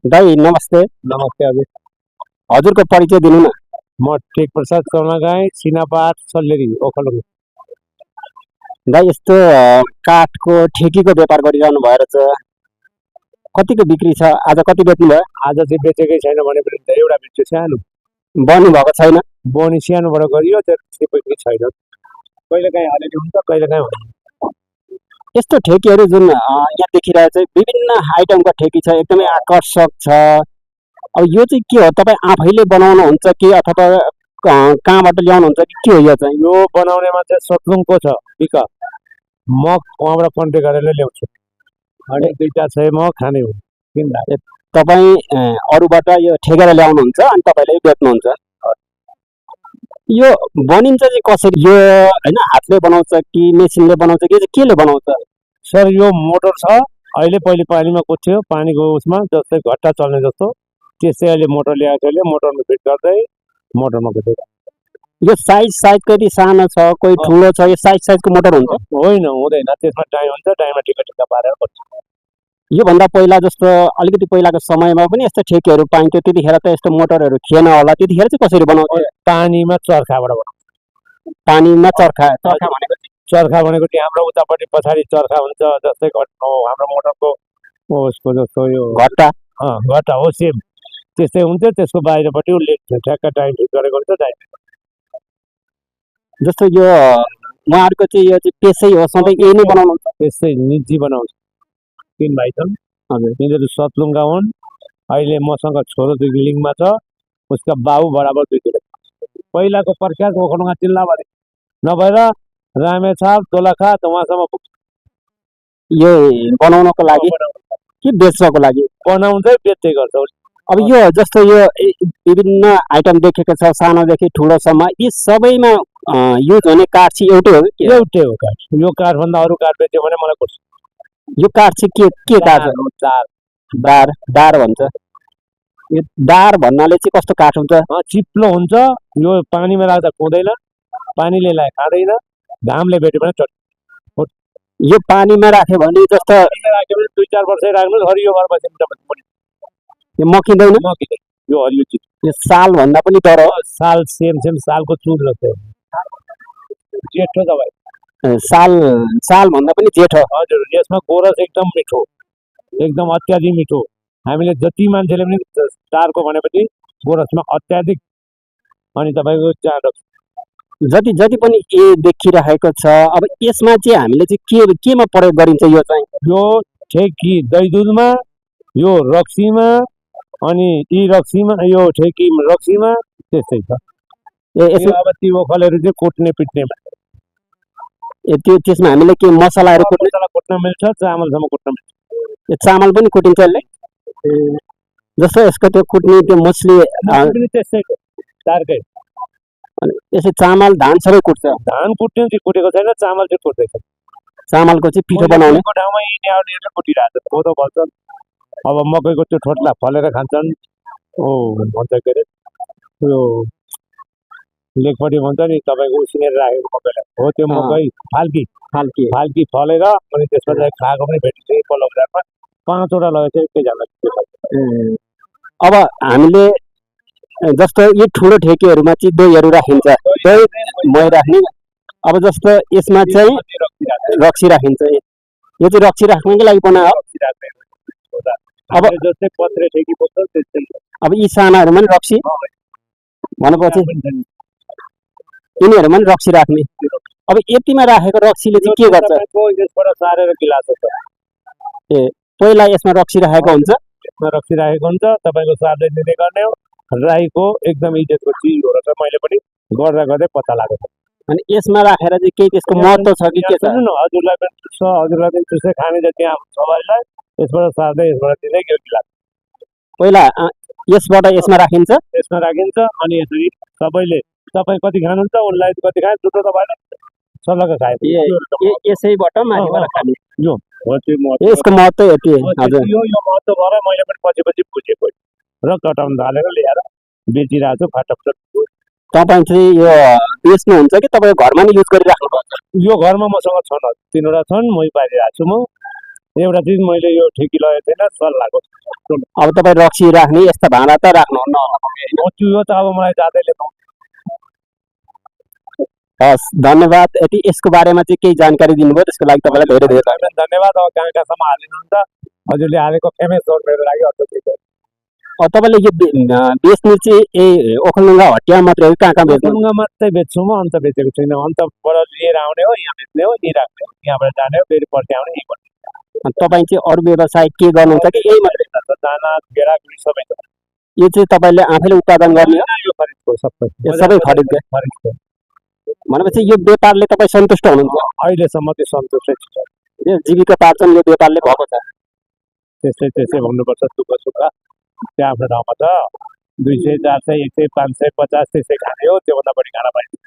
दाई नमस्ते। नमस्ते हजुर। हजुरको परिचय दिनु न। म टेक प्रसाद चौनागाई सिनापाट सल्लेरी ओखलढुङ्गा। दाई यस्तो काठको ठेकीको व्यापार गरिरहनु भएर चाहिँ कतिको बिक्री छ? आज कति बेच्नु भयो? आज चाहिँ बेचेकै छैन भने पनि त एउटा बेच्छु सानो। बन्नु भएको छैन? बनी सानोबाट गरियो त्यो बिक्री छैन। कहिलेकाहीँ अलिअलि हुन्छ कहिलेकाहीँ हुँदैन। यस्तो ठेकीहरू जुन यहाँ देखिरहेको छ विभिन्न आइटमका ठेकी छ, एकदमै आकर्षक छ। अब यो चाहिँ के हो? तपाईँ आफैले बनाउनुहुन्छ कि अथवा कहाँबाट ल्याउनुहुन्छ कि के हो? यो चाहिँ यो बनाउनेमा चाहिँ सतलुङको छ बिक, म उहाँबाट कन्ट्याक्ट गरेर ल्याउँछु। अनि दुईटा छ म खाने हो किन्दा। तपाईँ अरूबाट यो ठेकेर ल्याउनुहुन्छ अनि तपाईँले बेच्नुहुन्छ। यो बनिन्छ चाहिँ कसरी? यो होइन हातले बनाउँछ कि मेसिनले बनाउँछ कि केले बनाउँछ? सर यो मोटर छ, अहिले पहिले पानीमा कुद्थ्यो, पानीको उसमा जस्तै घट्टा चल्ने जस्तो त्यस्तै अहिले मोटर ल्याएको छ, मोटरमा फिट गर्दै मोटरमा कुद्दै। यो साइज कति सानो छ, कोही ठुलो छ, यो साइजको मोटर हुन्छ? होइन, हुँदैन, त्यसमा टाइम हुन्छ, टाइममा टिका पारेर गर्छ। योभन्दा पहिला जस्तो अलिकति पहिलाको समयमा पनि यस्तो ठेकीहरू पाइन्थ्यो, त्यतिखेर त यस्तो मोटरहरू थिएन होला, त्यतिखेर चाहिँ कसरी बनाउँथ्यो? पानीमा चर्खाबाट बनाउँछ। पानीमा चर्खा भनेको चर्खा भनेको चाहिँ हाम्रो उतापट्टि पछाडि चर्खा हुन्छ, जस्तै हाम्रो मोटरको उसको जस्तो यो घट्टा घट्टा हो सेम त्यस्तै हुन्छ। त्यसको बाहिरपट्टि उसले ठ्याक्क टाइम फिट गरेको हुन्छ। टाइम जस्तो यो उहाँहरूको चाहिँ यो चाहिँ पेसै हो, सधैँ यही नै बनाउनुहुन्छ? त्यस्तै निजी बनाउँछ। 3 भाइ छन्। हजुर, तिनीहरू सतलुङका हुन्। अहिले मसँग छोरो दुई लिङमा छ, उसका बाबु बराबर दुईजना। पहिलाको प्रख्यात ओखलढुङ्गा जिल्लाभरि नभएर रामेछाप दोलखा उहाँसम्म पुग्छ। यो बनाउनको लागि कि बेच्नको लागि? बनाउँदै बेच्दै गर्छ। अब यो जस्तो यो विभिन्न आइटम देखेको छ, सानोदेखि ठुलोसम्म, यी सबैमा युज हुने काठ चाहिँ एउटै हो कि? एउटै हो काठ। यो काठभन्दा अरू काठ बेच्यो भने मलाई पर्छ। यो काठ चाहिँ के काठ हो? दार भन्छ। यो दार भन्नाले चाहिँ कस्तो काठ हुन्छ? चिप्लो हुन्छ। यो पानीमा राख्दा कुँदैन, पानीले खाँदैन, घामले भेट्यो भने चट्छ। यो पानीमा राख्यो भने जस्तो राख्यो भने 2-4 वर्षै राख्नु, हरियो भएर बस्यो। यो मकिँदैन? यो हरियो चिज यो साल भन्दा पनि डर हो। साल सेम सालको चुर जस्तो जेठो दबाई। साल भन्दा पनि जेठो। हजुर, यसमा गोरस एकदम मिठो, एकदम अत्याधिक मिठो। हामीले जति मान्छेले पनि चारको भनेपछि गोरसमा अत्याधिक। अनि तपाईँको चार जति पनि ए देखिरहेको छ, अब यसमा चाहिँ हामीले चाहिँ केमा प्रयोग गरिन्छ? यो चाहिँ यो ठेकी दही दुधमा, यो रक्सीमा, अनि यी रक्सीमा, यो ठेकी रक्सीमा त्यस्तै छ। अब ती ओखलहरू चाहिँ कुट्ने पिट्नेमा। त्यसमा हामीले के मसलाहरू कुट्न मिल्छ, चामलसम्म कुट्न मिल्छ। यो चामल पनि कुटिन्छ यसले? जस्तो यसको त्यो कुट्ने त्यो मुस्ली त्यस्तै चारकै। यसै चामल धान सबै कुट्छ? धान कुट्ने चाहिँ कुटेको छैन, चामल चाहिँ कुट्दैछ। चामलको चाहिँ पिठो बनाउने ठाउँमा यिनीहरूले कुटिरहेको छ। कोदो भन्छन्, अब मकैको त्यो ठोट्ला फलेर खान्छन्। भन्छ के अरे यो लेखपट्टि भन्छ नि तपाईँको उसिनेर राखेको मकैलाई हो, त्यो मकै फाल्की फलेर अनि त्यसमा चाहिँ खाएको पनि भेटिन्छ। पल्लो बजारमा 5वटा लगेको छ एकैजना। अब हामीले जस्तो यो ठुलो ठेकीहरूमा चाहिँ दहीहरू राखिन्छ, दही मही राख्ने। अब जस्तो यसमा चाहिँ रक्सी राखिन्छ। यो चाहिँ रक्सी राख्नुको लागि बनायो। अब जस्तै पत्रे ठेकी बोल्छ त्यस्तै। अब यी सानाहरूमा पनि रक्सी भनेपछि यिनीहरूमा पनि रक्सी राख्ने। अब यतिमा राखेको रक्सीले चाहिँ के गर्छ? यसबाट सारेर गिलास हुन्छ। पहिला यसमा रक्सी राखेको हुन्छ। यसमा रक्सी राखेको हुन्छ, तपाईँको सार्दै दिँदै गर्ने हो। राईको एकदम इज्जतको चिज हो र मैले पनि गर्दा गर्दै पत्ता लागेको। अनि यसमा राखेर चाहिँ केही त्यसको महत्त्व छ कि के छ? हजुरलाई पनि त्यसै खाने जति सबैलाई यसबाट सार्दै यसबाट दिँदै गिलास। पहिला यसबाट यसमा राखिन्छ। अनि यसरी सबैले तपाईँ कति खानुहुन्छ, उसलाई कति खाए, दुधो त भएन, सल्लाहको खाए। यसैबाट माथिबाट खाने यो यसको महत्त्व यति। हजुर, यो महत्त्व भएर मैले पनि पछि बुझेको र कटाउन थालेर ल्याएर बेचिरहेको छु फाटक। तपाईँ चाहिँ यो बेच्नुहुन्छ कि तपाईँ घरमा नै युज गरिराख्नु पर्छ? यो घरमा मसँग छन्, 3वटा छन्, मै पारिरहेको छु। म एउटा चिज मैले यो ठेकी लगेको थिएन सल्लाहको अब तपाईँ रक्सी राख्ने यस्ता भाँडा त राख्नुहुन्न होला तपाईँ, होइन? यो त अब मलाई जाँदैले हस्, धन्यवाद। यति यसको बारेमा चाहिँ केही जानकारी दिनुभयो, त्यसको लागि तपाईँलाई धेरै धेरै धन्यवाद। धन्यवाद। अब कहाँ कहाँसम्म हालिनुहुन्छ हजुरले हालेको फेमस हो मेरो लागि अझ ठिक हो। तपाईँले यो बेच्ने चाहिँ ओखलढुङ्गा हटिया मात्रै हो, कहाँ कहाँ बेच्नु? ओखलढुङ्गा मात्रै बेच्छु म, अन्त बेचेको छुइनँ। अन्तबाट लिएर आउने हो, यहाँ बेच्ने हो, यहीँ राख्ने हो, यहाँबाट जाने हो, फेरि पर्सि आउने यहीँ पर्ने। तपाईँ चाहिँ अरू व्यवसाय के गर्नुहुन्छ कि यही मात्रै? दाना गेडा गुडी सबै छ। यो चाहिँ तपाईँले आफैले उत्पादन गर्ने हो? यो खरिदको सबै यो सबै खरिद खरिदको भनेपछि यो व्यापारले तपाईँ सन्तुष्ट हुनुहुन्छ? अहिलेसम्म चाहिँ सन्तुष्टै छु। यो जीविकोपार्जन यो व्यापारले भएको छ? त्यसै भन्नुपर्छ। दुःख सुख त्यो आफ्नो ठाउँमा छ। 200, 400, 100, 500, 50 त्यसै खाने हो, त्योभन्दा बढी खान पाइन्छ।